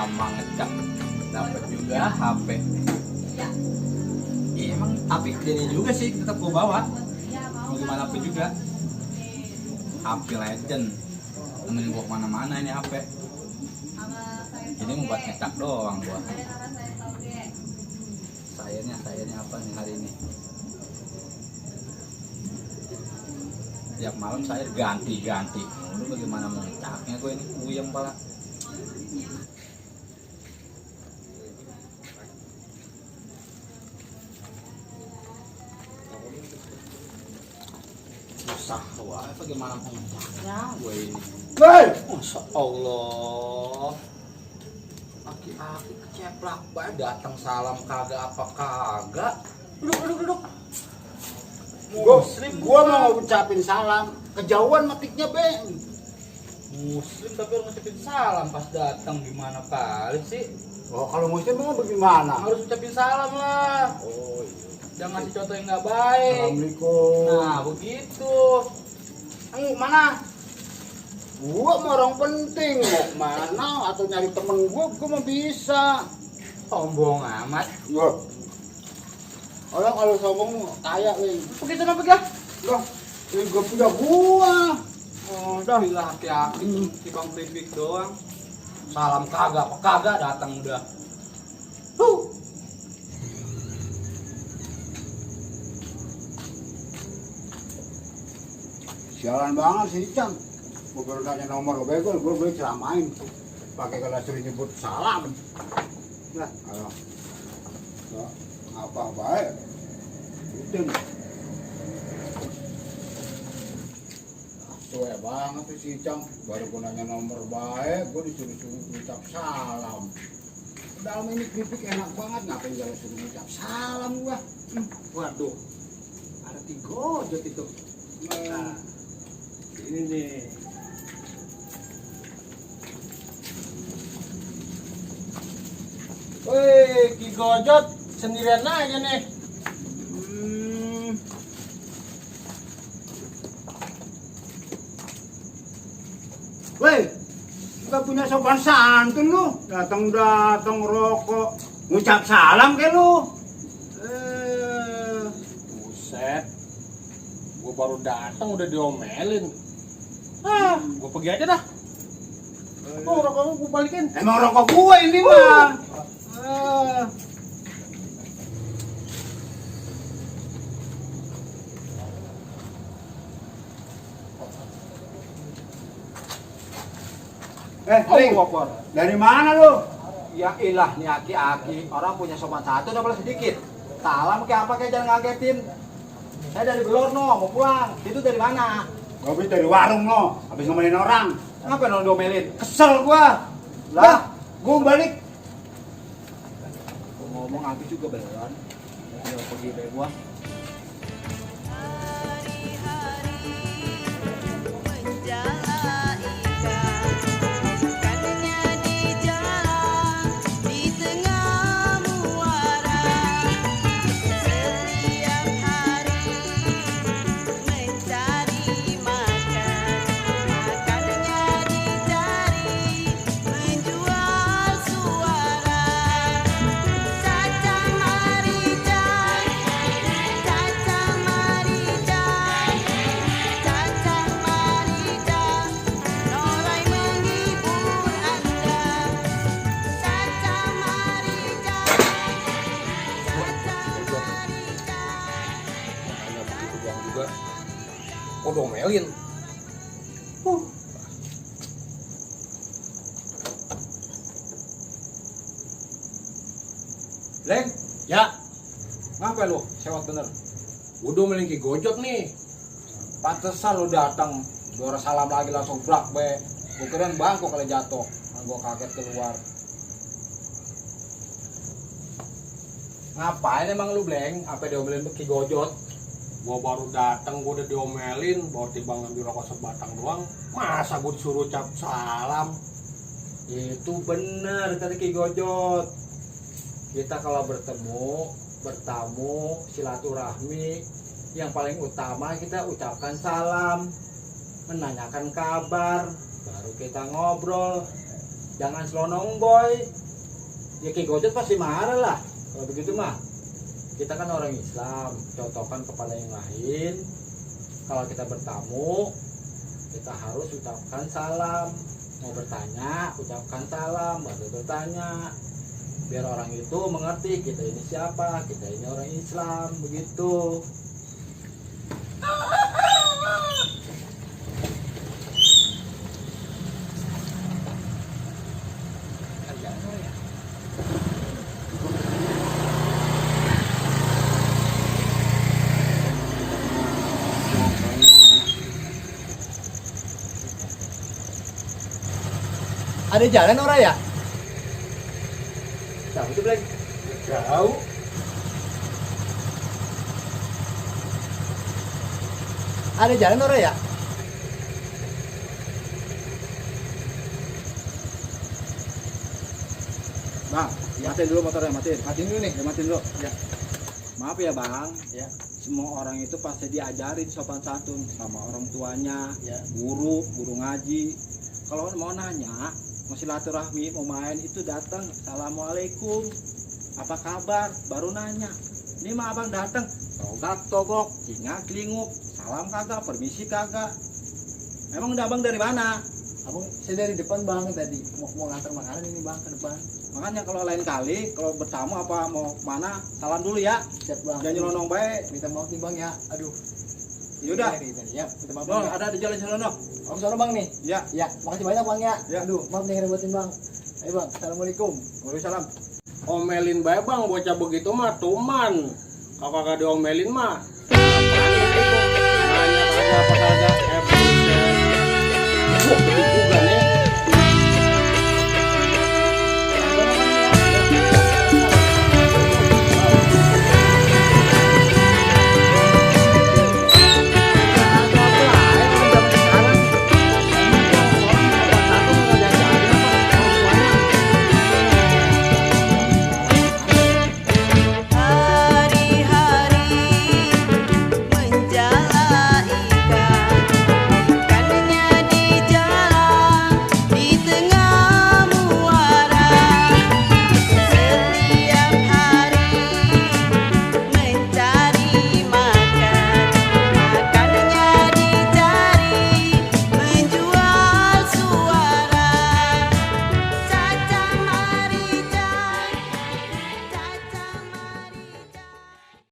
lama ngecap dapat juga HP. Iya emang apik jadi juga sih, tetap gua bawa mau gimana pun juga. HP legend temenin gua kemana-mana ini HP. Ini mau buat ngecap doang gua. Sayanya apa nih hari ini? Tiap malam saya ganti-ganti. Lu bagaimana mau ngecapnya gue ini puyeng pala. Susah wah, bagaimana mau ngecapnya gue ini. Woi, Masya Allah. Aki-aki keceplak banget, datang salam kagak apa kagak. Duduk. Muslim gua mau ngucapin salam. Kejauhan metiknya, Beng. Muslim tapi harus ngucapin salam pas datang, gimana kali sih? Oh, kalau muslim mau bagaimana? Harus ucapin salam lah. Oh, iya. Jangan ngasih contoh yang nggak baik. Assalamualaikum. Nah begitu. Mana? Gua mau orang penting, mau kemana atau nyari temen gua mah bisa. Sombong amat. Gua. Orang kalau sombong kaya, Beng. Begitu apa gak? Loh, ini gua punya gua. Oh, dah bilang aki-aki timbang pipik doang. Salam kagak apa kagak datang udah. Sialan banget sih, Cang. Gua baru tanya nomor lo, gua boleh ceramain. Pakai kalau sering nyebut salam. Nah, kalau apa baik. Itu. Soalnya banget tuh si Cang. Baru gua nanya nomor baik, gua disuruh-suruh ucap salam. Dalam ini keripik enak banget, ngapain kalau suruh ucap salam gua? Waduh, ada 3 ojot itu. Nah, ini nih. Woi, Ki Gojot sendirian aja nih. Woi, nggak punya sopan santun lu. Datang rokok, ngucap salam ke lu. Buset. Gua baru datang udah diomelin. Gua pergi aja dah. Oh, rokoknya gua balikin. Emang rokok gua ini mah. Ling, dari mana lu? Ya ilah nih aki-aki, orang punya sopan satu udah sedikit. Salam kayak apa kayak jangan ngagetin. Saya dari Belorno mau pulang. Itu dari mana? Gua habis dari warung lo, habis ngomelin orang. Ngapain orang diomelin? Kesel gua. Lah, gua balik. Ngomong habis juga beneran. Dia pergi dari gua. Kok diomelin? Leng, Ya, ngapain lu? Sewot bener. gua diomelin Ki Gojot nih. Pantesan lu datang. Dora salam lagi langsung brak be. Gua kirain bangku kali jatuh. Gua kaget keluar. Ngapain emang lu, Bleng? Apa diomelin Ki Gojot? Gua baru datang, gua udah diomelin, bawa timbang ngambil rokok sebatang doang. Masa gua disuruh ucap salam? Itu bener kata Ki Gojot. Kita kalau bertamu, silaturahmi, yang paling utama kita ucapkan salam, menanyakan kabar, baru kita ngobrol. Jangan selonong boy. Ya Ki Gojek pasti marah lah. Kalau begitu mah. Kita kan orang Islam, contohkan kepada yang lain. Kalau kita bertamu, kita harus ucapkan salam. Mau bertanya, ucapkan salam, baru bertanya. Biar orang itu mengerti kita ini siapa, kita ini orang Islam, begitu. Ada jalan orang ya? Tahu itu lagi. Jauh. Ada jalan orang ya? Bang, matiin dulu motornya, matiin. Matiin dulu nih. Ya, matiin dulu. Ya. Maaf ya bang, Ya. semua orang itu pasti diajarin sopan santun sama orang tuanya, Ya. guru ngaji. Kalau mau nanya, mau silaturahmi, mau main itu datang, assalamualaikum, apa kabar, baru nanya. Ini mah abang datang, togok, cingak, kelinguk, salam kagak, permisi kagak. Emang udah abang dari mana? Abang, saya dari depan bang tadi mau ngantar makanan ini bang ke depan. Makanya kalau lain kali, kalau bertamu apa mau mana, salam dulu ya. Siap bang. Jangan nyelonong baik. Minta maaf nih bang ya. Aduh. Yaudah. Ya, minta maaf Bang, bang ya. ada di jalan Celono. Om sono bang nih. Ya. Ya, makasih banyak bang ya. Ya. Aduh, maaf nih ngerepotin bang. Ayo bang, assalamualaikum. Waalaikumsalam. Omelin bae bang, bocah begitu mah tuman. Kalau kagak diomelin mah apaan itu? Nanya kagak apa kagak, buset.